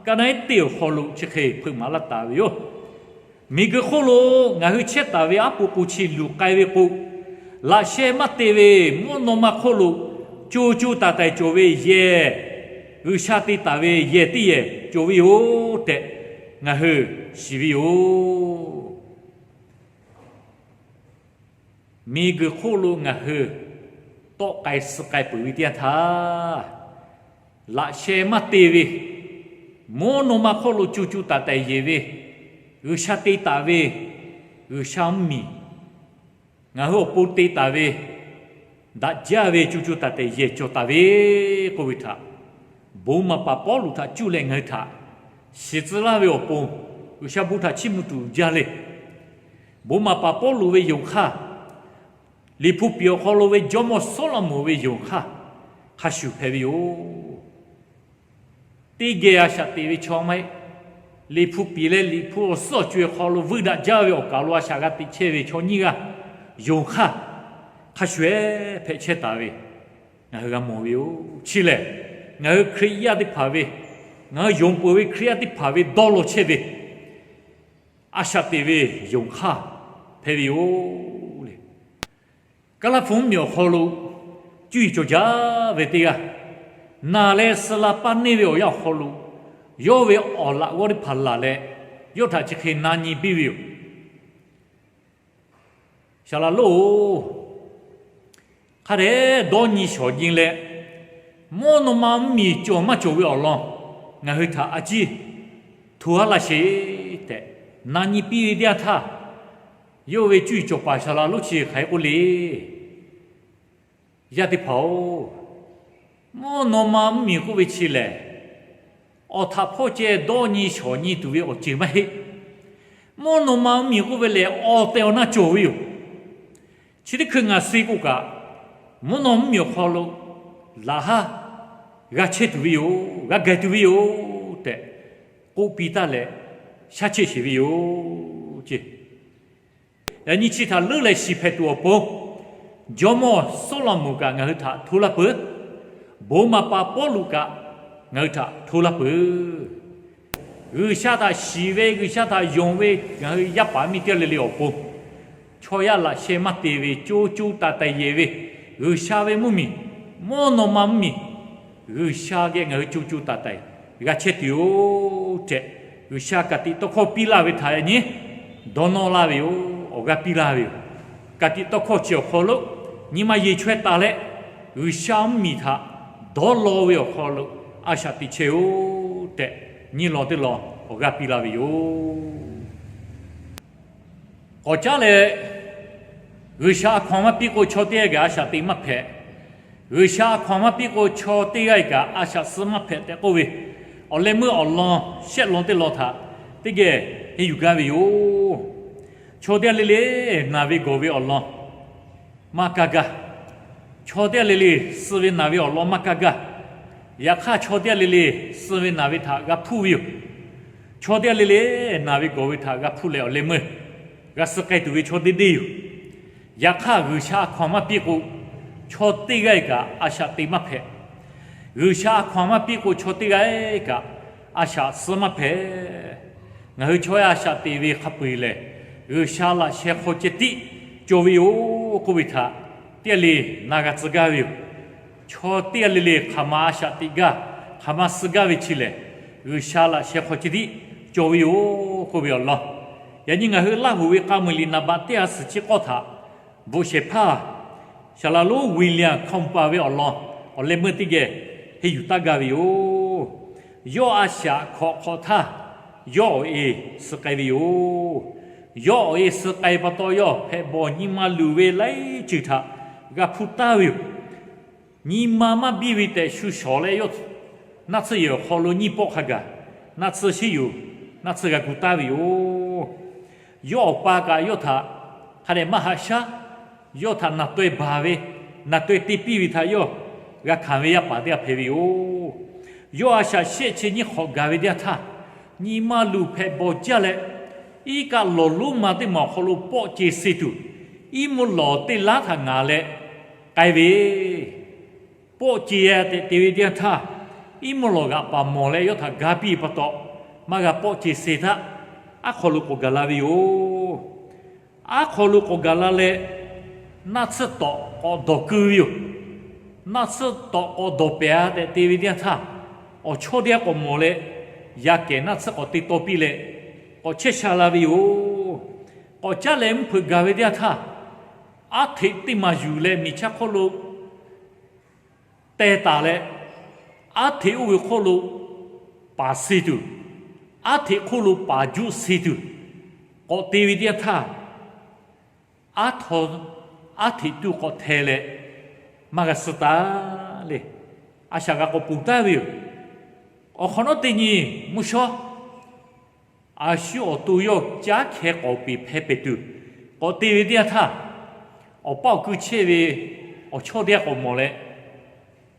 ka naˉ ehˉ teˇ awˬ hk'aw lo chi hk'e hpeuꞈ maˍ laˇ taˍ ve yoˬ. Miˬguiˬ hk'oˆ lo ngaˬ hui chehˇ taˍ ve aˉ po k'o chi luˬ k'ai ve k'o, laꞈ sheh maˇ te ve mvuhˇ naw ma hk'oˆ lo co co taiˍ taiˍ cawˬ ve yehˬ, G'uiˬsha te taˍ ve yehˬ teˇ yehˬ cawˬ ve yoˬ tehꞈ ngaˬ hui shiˍ ve yoˬ. Miˬguiˬ hk'oˆ lo ngaˬ hui tawˆ k'ai suh k'ai peuˬ ve teˇ yanˇ htaˇ, laꞈ sheh maˇ te ve, mvuhˇ naw ma hk'oˆ lo co co taiˍ taiˍ yehˬ ve, G'uiˬsha te taˍ ve, G'uiˬsha mvuhˇmiˬ, ngaˬ hui awˬ pon te taˍ ve, daꞈ jaˇ ve co co taiˍ taiˍ yehˬ cawˬ taˍ ve k'oˆ ve htaꞈ, bon maˍ paˍ Pawˇluꞈ htaꞈ cuˇ leh ngaˬ hui htaꞈ shiˍ tcuh laˇ ve awˬ pon, G'uiˬsha bon htaꞈ chiˇ mvuh tuˬ jaˇ le. Bon maˍ paˍ Pawˇluꞈ ve yonˍ hk'aˇ, Liꞈ hpu piˍ awˬ hk'aw lo ve jawˇmawˇ Sawˉlaꞈmonˍ ve yonˍ hk'aˇ hk'a shuˍ hpehꞈ ve yoˬ. Teˇ geh a shaꞈ teꞈ ve chaw maˇ heˆ. Liꞈ hpu piˍ leh Liꞈ hpu awˬ suhˉ awˬ co-e hk'aw lo vuiˇ daꞈ jaˇ ve awˬ kaˍ lo a shaꞈ g'a teꞈ chehˇ ve chaw nyiˇ g'aˇ yonˍ hk'aˇ hk'a shuˍ-ehˉ hpehꞈ chehˇ taˍ ve ngaˬ hui g'a mawˬ ve yoˬ. Chi lehˬ, ngaˬ hui Hkriꞈ yaˇ teˇ hpaˍ ve, ngaˬ hui yonˍ peuˬ ve Hkriꞈ yaˇ teˇ hpaˍ ve dawˇ law chehˇ ve a shaꞈ teꞈ ve yonˍ hk'aˇ hpehꞈ ve yoˬ le. Kaˇlaˇ hpu mvuhˇmiˬ awˬ hk'aw lo cuˇ yiˍ cawˬ jaˇ ve teˇ g'aˇ, naˬ leh suh la paˇ neˇ ve awˬ yanˇ awˬ hk'aw lo, yawˇ ve awˬ laꞈ g'awˇ teˇ hpaˍ laˬ leh, yawˇ htaꞈ chi hk'e na nyi piˇ ve yoˬ. Saˍ laˍ lonˉ-oˬ, hk'a dehꞈ dawˇ nyi shawˍ nyi leh, mvuhˇ naw ma mvuhˇmiˬ cawˬ maˇ cawˬ ve awˬ lawn ngaˬ hui htaꞈ a ciˉ hto haˉ laˇ sheˍ tehꞈ na nyi piˇ ve teˇ yanˇ htaˇ, yawˇ ve cuˇ yiˍ cawˬ paˍ saˍ laꞈ lonˉ chi hk'aˬ hk'e k'oˆ le. Yaˇ teˇ hpaˍ-oˬ, mvuhˇ naw ma mvuhˇmiˬ k'oˆ ve chi lehˬ, awˬ htaꞈ hpawˇ ceh dawˇ nyi shawˍ nyi tuˬ ve awˬ ceuˬ maˇ heˆ. Mvuhˇ naw ma mvuhˇmiˬ k'oˆ ve lehˬ, awˬ tehˬ awˬ na cawˬ ve yoˬ. Chi teˇ hkui ngaˬ suh k'o kaꞈ, mvuhˇ naw mvuhˇmiˬ awˬ hk'aw lo laꞈ haˉ g'a chehˇ tuˬ ve yoˬ, g'a gaˬ tuˬ ve yoˬ tehꞈ k'oˆ piˇ taˍ leh, shaˉ cheˆ sheˍ ve yoˬ ce. Yaꞈ nyi chi htaꞈ leuˉ leh shiˍ hpehꞈ tuˬ awˬ pon, jawˇmawˇ Sawˉlaꞈmonˍ kaꞈ ngaˬ hui htaꞈ hto laˇ peuˬ. Bon maˍ paˍ Pawˇluꞈ kaꞈ ngaˬ hui htaꞈ hto laˇ peuˬ. G'uiˬsha htaꞈ shiˍ ve, G'uiˬsha htaꞈ yonˍ ve ngaˬ hui yaˇ paˍ miˇ teˇ g'aˇ le le awˬ pon, chaw yaˇ laꞈ sheh maˇ te ve co co taiˍ taiˍ yehˬ ve G'uiˬsha ve mvuhˇmiˬ, mvuhˇ naw ma mvuhˇmiˬ, G'uiˬsha geh ngaˬ hui co co taiˍ taiˍ g'a chehˇ tuˬ yoˬ tehꞈ, G'uiˬsha ka tiꞈ tawˇ hkawˇ piˇ laˇ ve htaꞈ yaꞈ nyi dawˇ nawˇ laˇ ve yoˬ. Awˬ g'aˇ piˇ laˇ ve yoˬ. Ka tiꞈ tawˇ hkawˇ chi awˬ hk'aw lo nyi ma yeˬ chaweh taˍ leh, G'uiˬsha mvuhˇmiˬ htaꞈ dawˇ law ve awˬ hk'aw lo a shaꞈ teꞈ chehˇ-oˆ tehꞈ, nyiˇ law teˇ law awˬ g'aˇ piˇ laˇ ve yoˬ. K'awꞈ caˉ leh, G'uiˬsha a hkaw-anˬ maˇ piˇ k'o chaw teˇ g'aˇ kaꞈ a shaꞈ teꞈ maˇ hpehꞈ. G'uiˬsha a hkaw-anˬ maˇ piˇ k'o chaw teˇ g'aˇ kaꞈ a shaꞈ suh maˇ hpehꞈ tehꞈ k'oˆ ve, awˬ leh meuˇ awˬ lawn shehˆ lawn teˇ lawn htaꞈ teˇ geh henˇ yuˬ gaˇ ve yoˬ. Chaw teˇ g'aˇ le le naˬ ve gawˬ ve awˬ lawn maˇ kaˇ gaˇ. Chaw teˇ g'aˇ le le suh ve naˬ ve awˬ lawn maˇ kaˇ gaˇ. Yaꞈ hk'aˇ, chaw teˇ g'aˇ le le suh ve naˬ ve htaꞈ g'a hpuˇ ve yoˬ. Chaw teˇ g'aˇ le le naˬ ve gawˬ ve htaꞈ g'a hpuˇ leh awˬ leh meuˇ g'a suh k'ai tuˬ ve chaw deˇ deˇ yoˬ. Yaꞈ hk'aˇ, G'uiˬsha a hkaw-anˬ maˇ piˇ k'o, chaw teˇ g'aˇ kaꞈ a shaꞈ teꞈ maˇ hpehꞈ. G'uiˬsha a hkaw-anˬ maˇ piˇ k'o, chaw teˇ g'aˇ kaꞈ a shaꞈ suh maˇ hpehꞈ. Ngaˬ hui chaw yaˇ a shaꞈ teꞈ ve hk'a peu-eˬ lehˬ, G'uiˬsha laꞈ sheh hk'aw ceh tiˉ cawˬ ve yoˬ k'oˆ ve htaꞈ teˇ g'aˇ le na g'a tcuh gaˇ ve yoˬ. Chaw teˇ g'aˇ le le hk'aˬ ma a shaꞈ teꞈ gaˇ, hk'aˬ ma suh gaˇ ve chi lehˬ, G'uiˬsha laꞈ sheh hk'aw ceh tiˉ cawˬ ve yoˬ k'oˆ ve awˬ lawn. Yaꞈ nyi ngaˬ hui Laˇhuˍ ve k'a muiˬ liꞈ naˍ baꞈ teˇ ha suhˍ chi k'awˇ htaꞈ bvuhꞈ shehˍ hpaˇ Saˍ laꞈ lonˉ William Cowper ve awˬ lawn awˬ leh meuˇ teˇ geh henˇ yuˬ taˇ gaˇ ve yoˬ. Yawˇ a shaꞈ hkawꞈ hk'awꞈ htaˇ, yawˇ awˬ e suh k'ai ve yoˬ. Yawˇ awˬ e suh k'ai pa taw, yawˇ hpehꞈ bawˬ nyi ma luˬ ve laiˉ ceuˬ htaꞈ g'a hpuˇ taˍ ve yoˬ. Nyi ma maˇ biˇ ve tehꞈ shu shawˍ leh, yawˇ naˆ tsuhˇ yehˬ awˬ hk'aw lo nyiˇ pawˆ hk'a gaˬ naˆ tsuhˇ shiˉ yuˬ, naˆ tsuhˇ g'a gu taˍ ve yoˬ. Yawˇ awˬ pa kaꞈ yawˇ htaꞈ hk'a dehꞈ maˇ haꞈ shaˉ. Yawˇ htaꞈ naˬ taweh baˬ ve, naˬ taweh te piˇ ve htaꞈ yawˇ g'a hkanˍ ve yaˇ paˍ teˇ g'aˇ hpehꞈ ve yoˬ. Yawˇ a shaꞈ shehˆ chi nyiˇ hk'awꞈ gaˬ ve teˇ yanˇ htaˇ, nyi ma luˬ hpehꞈ bawˬ jaˇ leh, iˉ kaˆ lawˬ lonˉ ma teˇ maˬ awˬ hk'aw lo pawˆ ce suh tuˬ, iˉ mvuhˇ lawˬ teˇ laˉ htaꞈ ngaˍ leh k'ai ve, pawˆ ce tehꞈ te ve teˇ yanˇ htaˇ, iˉ mvuhˇ lawˬ g'aꞈ paˍ mawˬ leh yawˇ htaꞈ ga piˇ pa taw, maˇ g'a pawˆ ce suh htaˇ, aˉ hk'aw lo k'awꞈ gaˬ la ve yoˬ. Aˉ hk'aw lo k'awꞈ gaˬ la leh, naˆ tsuhˇ tawꞈ k'awꞈ dawˬ keu ve yoˬ. Naˆ tsuhˇ tawꞈ k'awꞈ dawˬ pehˍ-a tehꞈ te ve teˇ yanˇ htaˇ, awˬ chawˇ teˇ g'aˇ k'awꞈ mawˬ leh, yaꞈ kehˬ naˆ tsuhˇ k'awꞈ te taw piˇ leh, k'awꞈ chehˇ sha la ve yoˬ. K'awꞈ caˉ leh mvuhˇ hpeuꞈ gaˬ ve teˇ yanˇ htaˇ, aˉ hteꞈ teˇ maˬ yuˬ leh miˬ chaˇ hk'oˆ lo teh taˍ leh, aˉ hteꞈ oˇ ve hk'oˆ lo paˍ suh tuˬ, aˉ hteꞈ hk'oˆ lo paˍ juˆ suh tuˬ k'awꞈ te ve teˇ yanˇ htaˇ, aˉ htaw, aˉ hteꞈ tuˇ k'awꞈ hteh leh maˇ g'a suh taˍ le. A shaꞈ g'a k'awꞈ ponˬ taˍ ve yoˬ. Awˬ hk'awꞈ nawˉ teˇ nyi mvuhˇ shawˉ a shu awˬ to yawˇ caˉ hkeh k'awˍ peˍ hpeh pehˍ tuˬ k'awꞈ te ve teˇ yanˇ htaˇ, awˬ paˇ awˬ kui chehˇ ve awˬ chawˇ teˇ g'aˇ k'awꞈ mawˬ leh,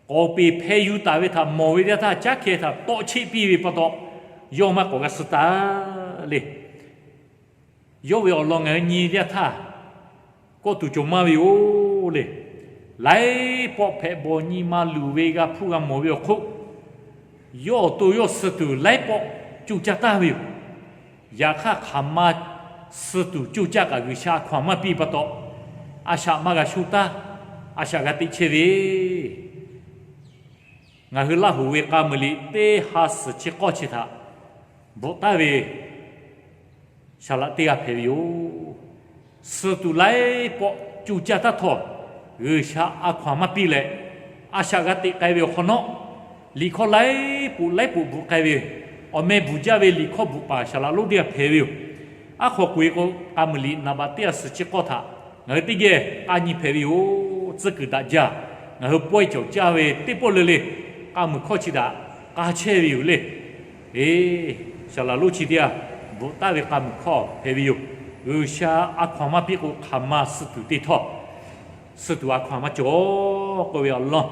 k'awˍ peˍ hpeh yuˬ taˍ ve htaꞈ mawˬ ve teˇ yanˇ htaˇ, caˉ hkeh htaꞈ tawˆ cheˆ piˇ ve pa taw, yawˇ maˇ k'awꞈ g'a suh taˍ le. Yawˇ ve awˬ lawn ngaˬ hui nyi teˇ yanˇ htaˇ, kawˆ tuˬ cawˬ maˇ ve yoˬ le. Laiˉ pawˆ hpehꞈ bawˬ nyi ma luˬ ve g'a hpuˇ g'a mawˬ ve awˬ hk'oˆ, yawˇ awˬ to yawˇ suh tuˬ laiˉ pawˆ coˇ caˇ taˍ ve yoˬ. Yaꞈ hk'aˇ, hk'aˬ ma suh tuˬ coˇ caˇ kaꞈ G'uiˬsha a hkaw-anˬ maˇ piˇ pa taw, a shaꞈ maˇ g'a sho taˍ, a shaꞈ g'a teꞈ chehˇ ve ngaˬ hui Laˇhuˍ ve k'a muiˬ liꞈ teˇ ha suhˍ chi k'awˇ chi htaꞈ bvuhꞈ taˍ ve saˍ laꞈ teˇ g'aˇ hpehꞈ ve yoˬ. Suh tuˬ laiˉ pawˆ coˇ caˇ taˍ htawˇ, G'uiˬsha a hkaw-anˬ maˇ piˇ leh, a shaꞈ g'a teꞈ k'ai ve awˬ hk'awꞈ nawˉ, liꞈ hkawˇ laiˉ poꞈ laiˉ poꞈ bvuhꞈ k'ai ve yoˬ. awˬ meh bvuhˬ jaˇ ve liꞈ hkawˇ bvuhꞈ paˍ Saˍ laꞈ lonˉ teˇ g'aˇ hpehꞈ ve yoˬ. Aˉ hk'aw k'oꞈ-e k'o, k'a muiˬ liꞈ naˍ baꞈ teˇ g'aˇ suhˍ chi k'awˇ htaꞈ ngaˬ hui teˇ geh k'a nyi hpehꞈ ve yoˬ. Tcuhˉ kuiˬ daꞈ jaˇ, ngaˬ hui pawehˇ cawˬ caˇ ve teˇ pawˆ le le k'a muiˬ hkawˇ chi htaꞈ k'a chehˇ ve yoˬ le. Eˬ, Saˍ laꞈ lonˉ chi teˇ g'aˇ bvuhꞈ taˍ ve k'a muiˬ hkawˇ hpehꞈ ve yoˬ. G'uiˬsha a hkaw-anˬ maˇ piˇ k'o, hk'aˬ ma suh tuˬ te htawˇ, suh tuˬ a hkaw-anˬ maˇ cawˬ k'oˆ ve awˬ lawn.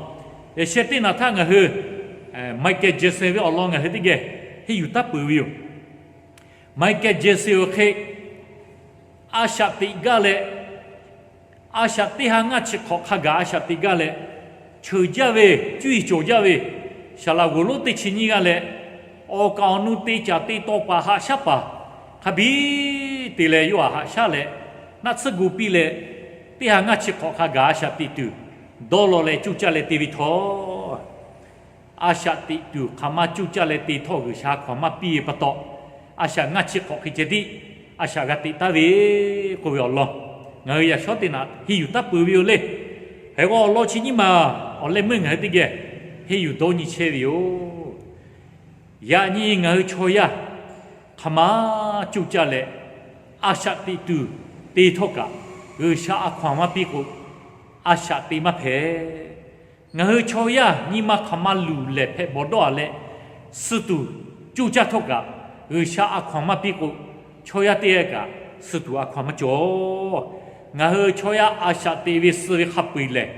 Yaꞈ sheh teˇ naꞈ htaˇ ngaˬ hui Michael Jackson ve awˬ lawn ngaˬ hui teˇ geh henˇ yuˬ taˍ peuˬ ve yoˬ. Michael Jackson awˬ hk'e a shaꞈ teꞈ gaˇ leh, a shaꞈ teˇ ha ngaˇ chi hk'awꞈ hk'a gaˬ a shaꞈ teꞈ gaˇ leh, cheuˬ jaˇ ve, cuˇ yiˍ cawˬ jaˇ ve, Saˍ laꞈ g'oˍ lonˉ teˇ chi nyiˇ g'aˇ leh, awˬ kaˍ awˬ nu te caˍ te taw paˍ haꞈ shaˉ paˍ hk'a biˇ te leh yawˇ htaꞈ haꞈ shaˉ leh, naˆ tsuhˇ gu piˇ leh, teˇ ha ngaˇ chi hk'awꞈ hk'a gaˬ a shaꞈ teꞈ tuˬ dawˇ law leh cuˇ caˇ leh te ve htawˇ, a shaꞈ teꞈ tuˬ hk'aˬ ma cuˇ caˇ leh te htawˇ G'uiˬsha a hkaw-anˬ maˇ piˇ ve pa taw, a shaꞈ ngaˇ chi hk'awꞈ hk'e ceh tiˉ a shaꞈ g'a teꞈ taˍ ve k'oˆ ve awˬ lawn ngaˬ hui yaꞈ shawˉ teˇ naꞈ henˇ yuˬ taˍ peuˬ ve yoˬ le. Hk'e k'o awˬ lawn chi nyiˇ maˬ awˬ leh meuˇ ngaˬ hui teˇ geh henˇ yuˬ dawˇ nyi chehˇ ve yoˬ. Yaꞈ nyi ngaˬ hui chaw yaˇ hk'aˬ ma cuˇ caˇ leh a shaꞈ teꞈ tuˬ te htawˇ kaꞈ, G'uiˬsha a hkaw-anˬ maˇ piˇ k'o, a shaꞈ teꞈ maˇ hpehꞈ. Ngaˬ hui chaw yaˇ nyi ma hk'aˬ ma luˬ lehˬ hpehꞈ bawˬ dawˇ-a leh, suh tuˬ cuˇ caˇ htawˇ kaꞈ, G'uiˬsha a hkaw-anˬ maˇ piˇ k'o, chaw yaˇ teˇ g'aˇ kaꞈ suh tuˬ a hkaw-anˬ maˇ cawˬ. Ngaˬ hui chaw yaˇ a shaꞈ teꞈ ve suh ve hk'a peu-eˬ lehˬ,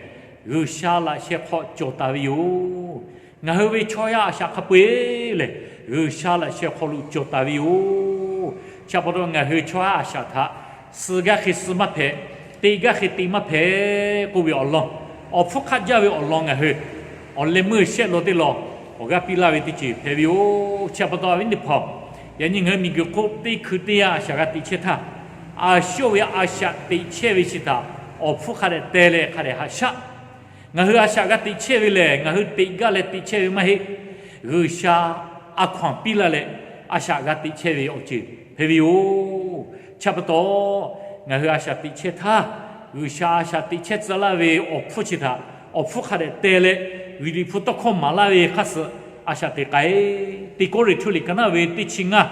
G'uiˬsha laꞈ sheh hk'aw cawˬ taˍ ve yoˬ. Ngaˬ hui ve chaw yaˇ a shaꞈ hk'a peu-eˬ lehˬ, G'uiˬsha laꞈ sheh hk'aw lo cawˬ taˍ ve yoˬ. Chi pa taw ngaˬ hui chaw yaˇ a shaꞈ htaꞈ suh gaˇ hk'e suh maˇ hpehꞈ, teꞈ gaˇ hk'e teꞈ maˇ hpehꞈ k'oˆ ve awˬ lawn, awˬ hpfuhˇ hk'aˆ jaˇ ve awˬ lawn ngaˬ hui awˬ leh meuˇ shehˆ law teˇ law awˬ g'aˇ piˇ laˇ ve teˇ ceuˬ hpehꞈ ve yoˬ. Chi pa taw awˬ viˉ teˇ hpaˍ-oˬ, yaꞈ nyi ngaˬ hui miˬguiˬ hk'oˆ teˇ hkui teˇ yanˇ a shaꞈ g'a teꞈ chehˇ htaˇ, a shuˉ ve a shaꞈ teꞈ chehˇ ve chi htaꞈ awˬ hpfuhˇ hk'a dehꞈ teh leh hk'a dehꞈ haꞈ shaˉ. Ngaˬ hui a shaꞈ g'a teꞈ chehˇ ve lehˬ, ngaˬ hui teꞈ gaˇ leh teꞈ chehˇ ve maˇ heˆ. G'uiˬsha a hkaw-anˬ piˇ laˇ leh a shaꞈ g'a teꞈ chehˇ ve awˬ ceuˬ hpehꞈ ve yoˬ. Chi pa taw, ngaˬ hui a shaꞈ teꞈ chehˇ htaˇ, G'uiˬsha a shaꞈ teꞈ chehˇ tcuh laˇ ve awˬ hpfuhˇ chi htaꞈ awˬ hpfuhˇ hk'a dehꞈ teh leh, G'uiˬ liꞈ hpu tawˇ hkawˇ maˍ laˇ ve hk'aˇ suh a shaꞈ teꞈ k'ai. Teˇ Kawˇrenˍhtuˆ liꞈ ka naˆ ve teˇ chi ngaˇ,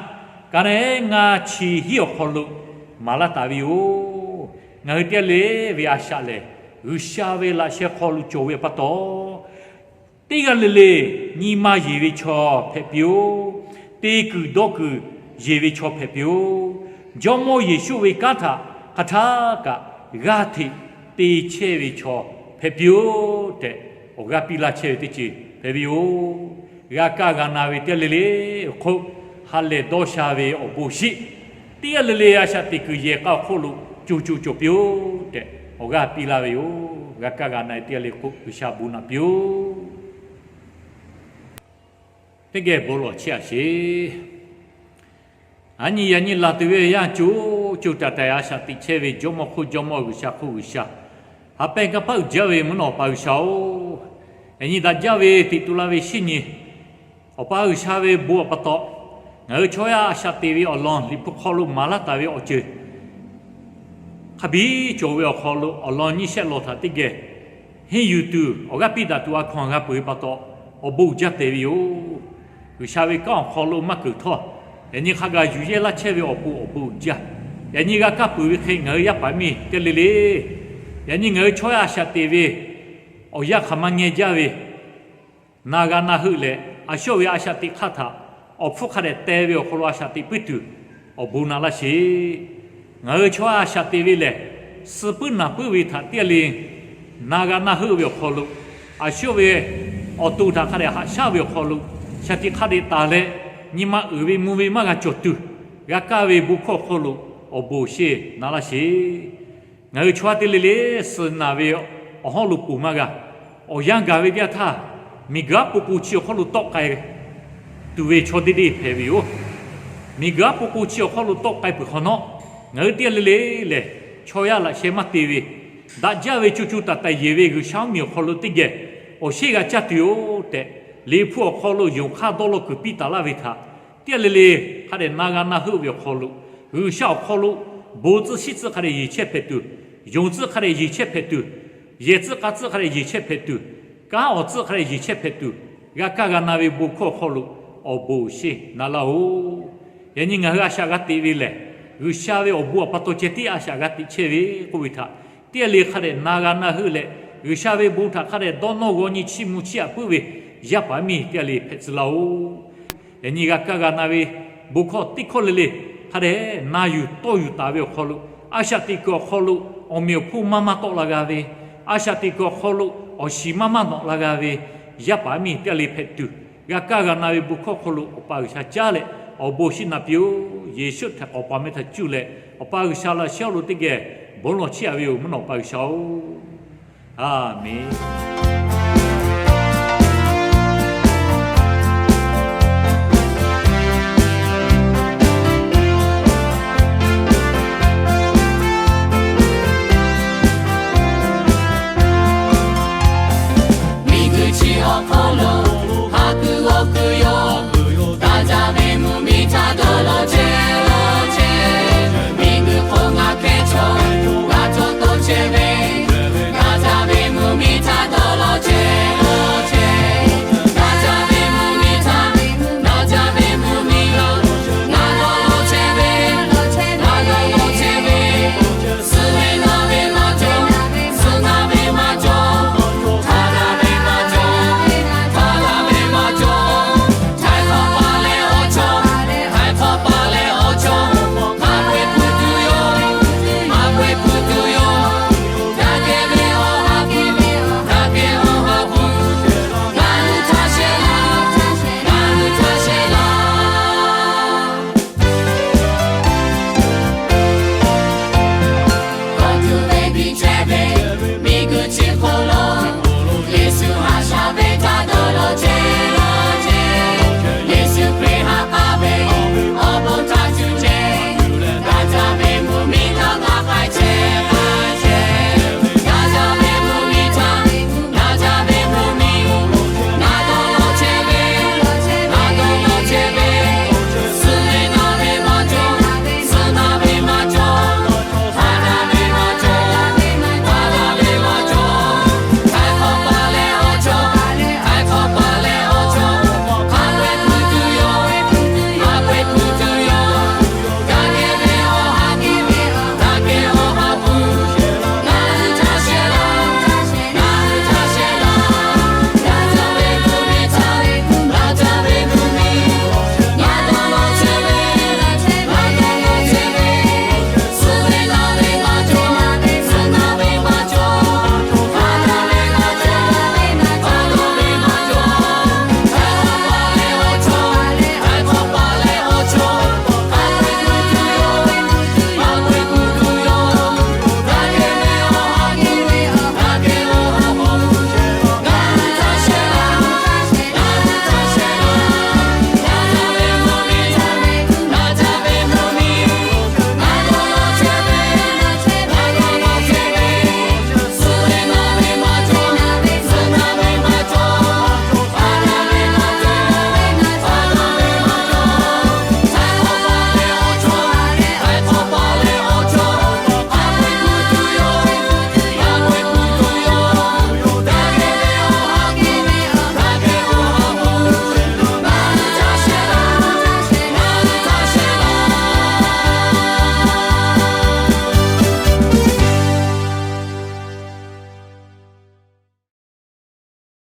ka naˆ ngaˇ chi hiˉ awˬ hk'aw lo maˍ laˇ taˍ ve yoˬ. Ngaˬ hui teˇ g'aˇ le ve a shaꞈ lehˬ, G'uiˬsha ve laꞈ sheh hk'aw lo cawˬ ve pa taw, teˇ g'aˇ le le nyi ma yeˬ ve chaw hpehꞈ piˇ-oˆ. Te kuiˬ dawˇ kuiˬ yeˬ ve chaw hpehꞈ piˇ-oˆ. Jawˇmawˇ Yeˍsuˆ ve kanˉ htaꞈ hk'aˬ htaˇ kaꞈ g'aˇ hteꞈ te chehˇ ve chaw hpehꞈ piˇ-oˆ tehꞈ, awˬ g'aˇ piˇ laˇ chehˇ ve teˇ ceuˬ hpehꞈ ve yoˬ. G'a kaˇ g'a na ve teˇ g'aˇ le le awˬ hk'oˆ, ha lehˬ dawˇ sha ve awˬ bon shinˉ, teˇ g'aˇ le le a shaꞈ teꞈ kuiˬ yehˬ k'a awˬ hk'oˆ lo co co cawˬ piˇ-oˆ tehꞈ, awˬ g'aˇ piˇ laˇ ve yoˬ. G'a kaˇ g'a na ve teˇ g'aˇ le k'o, G'uiˬsha bon naꞈ piˇ-oˆ. Teˇ geh bon lawˬ chehˇ-a sheˍ. Aˬ nyi yaꞈ nyi laˬ tuˬ ve yaˇ co co taiˍ taiˍ a shaꞈ teꞈ chehˇ ve Jawˇmawˇ hk'oˆ Jawˇmawˇ, G'uiˬsha hk'oˆ G'uiˬsha, haꞈ pehnˇ kanˇ paˆ uiˍ jaˇ ve mvuhˇ naw Awˬ pa G'uiˬsha-oˬ, yaꞈ nyi daꞈ jaˇ ve teꞈ tu la ve shinˉ nyi Awˬ pa G'uiˬsha ve bon awˬ pa taw, ngaˬ hui chaw yaˇ a shaꞈ teꞈ ve awˬ lawn Liꞈ hpu hk'aw lo maˍ laˇ taˍ ve awˬ ceuˬ hk'a biˇ cawˬ ve awˬ hk'aw lo awˬ lawn nyiˇ shehˆ law htaꞈ teˇ geh henˇ yuˬ tuˬ awˬ g'aˇ piˇ daꞈ tuˬ a hkaw-anˬ g'a peuˬ ve pa taw, awˬ bon uiˍ jaˇ tehꞈ ve yoˬ. G'uiˬsha ve kanˉ awˬ hk'aw lo maˇ keunˍ htawˇ, yaꞈ nyi hk'a gaˬ yuˬ yehˇ laˇ chehˇ ve awˬ pon awˬ bon uiˍ jaˇ. Yaꞈ nyi g'a kaˇ peuˬ ve hk'e ngaˬ hui yaˇ paˍ miˇ teˇ g'aˇ le le, yaꞈ nyi ngaˬ hui chaw yaˇ a shaꞈ teꞈ ve awˬ yanˇ hk'aˬ ma ngeh jaˇ ve, na g'a na heuˆ leh, a shawˉ ve a shaꞈ teꞈ hk'aˇ htaꞈ awˬ hpfuhˇ hk'a dehꞈ teh ve awˬ hk'aw lo a shaꞈ teꞈ puiˉ tuˬ awˬ bon na laˇ sheˍ. Ngaˬ hui chaw a shaꞈ teꞈ ve lehˬ, suh puiˉ naˬ puiˉ ve htaꞈ teˇ g'aˇ le na g'a na heuˆ ve awˬ hk'aw lo, a shawˉ ve awˬ to htaꞈ hk'a dehꞈ haꞈ shaˉ ve awˬ hk'aw lo, shaˍ tiꞈ hk'a dehꞈ taˍ leh, nyi ma uiˍ ve mvuh ve maˇ g'a cawˬ tuˬ, g'a kaˇ ve bon hkawˇ awˬ hk'aw lo awˬ bon sheˍ na laˇ sheˍ. Ngaˬ hui chaw yaˇ teˇ g'aˇ le le suh naˬ ve awˬ hawˉ lo ponˬ maˇ g'a. Awˬ yanˇ gaˬ ve teˇ yanˇ htaˇ, miˬguiˬ aˉ po k'o chi awˬ hk'aw lo tawˆ k'ai tuˬ ve chaw deˇ deˇ hpehꞈ ve yoˬ. Miˬguiˬ aˉ po k'o chi awˬ hk'aw lo tawˆ k'ai peuˬ hk'awꞈ nawˉ, ngaˬ hui teˇ g'aˇ le le lehˬ, chaw yaˇ laꞈ sheh maˇ te ve, daꞈ jaˇ ve co co taiˍ taiˍ yeˬ ve G'uiˬsha mvuhˇmiˬ awˬ hk'aw lo teˇ geh awˬ sheˉ g'a caˇ tuˬ yoˬ tehꞈ, Liꞈ hpu awˬ hk'aw lo yonˍ hk'aˇ dawˇ law kuiˬ piˇ taˍ laˇ ve htaꞈ teˇ g'aˇ le le hk'a dehꞈ na g'a na heuˆ ve awˬ hk'aw lo, G'uiˬsha awˬ hk'aw lo bon tcuhˇ shiˉ tcuhˇ hk'a dehꞈ yeˬ chehˇ hpehꞈ tuˬ, yonˍ tcuhˇ hk'a dehꞈ yeˬ chehˇ hpehꞈ tuˬ, yehˬ tcuhˇ k'a tcuhˇ hk'a dehꞈ yeˬ chehˇ hpehꞈ tuˬ, kanˉ awˬ tcuhˇ hk'a dehꞈ yeˬ chehˇ hpehꞈ tuˬ, g'a kaˇ g'a na ve bon hkawˇ awˬ hk'aw lo awˬ bon awˬ shinˉ na laˇ-oˬ. Yaꞈ nyi ngaˬ hui a shaꞈ g'a teꞈ ve lehˬ, G'uiˬsha ve awˬ bon awˬ pa taw ceh tiˉ a shaꞈ g'a teꞈ chehˇ ve k'oˆ ve htaꞈ teˇ g'aˇ le hk'a dehꞈ na g'a na heuˆ leh, G'uiˬsha ve bon htaꞈ hk'a dehꞈ dawˇ nawˇ g'aw nyi chiˇ mvuh chiˇ aꞈ puiˉ ve yaˇ paˍ miˇ teˇ g'aˇ le hpehꞈ tcuh laˇ-oˬ. Yaꞈ nyi g'a kaˇ g'a na ve bon hkawˇ teˇ hkawˇ le le hk'a dehꞈ na yuˬ tawˇ yuˬ taˍ ve awˬ hk'aw lo, a shaꞈ teꞈ kuiˬ awˬ hk'aw lo awˬ meꞈ awˬ hponˇ maˇ maˇ tawˆ la g'a ve, a shaꞈ teꞈ kuiˬ awˬ hk'aw lo awˬ shiˍ maˇ maˇ nawꞈ la g'a ve yaˇ paˍ miˇ teˇ g'aˇ le hpehꞈ tuˬ, g'a kaˇ g'a na ve bon hkawˇ hk'aw lo Awˬ pa G'uiˬsha caˉ leh awˬ bon awˬ shinˉ na piˇ-oˬ. Yeˍsuˆ htaꞈ k'awꞈ paˍ meh htaꞈ cuˇ leh Awˬ pa G'uiˬsha laꞈ shehˉ lo teˇ geh bon lawˬ chiˇ aꞈ ve yoˬ. Mvuhˇ naw Awˬ pa G'uiˬsha-oˬ, Aˍmenˍ.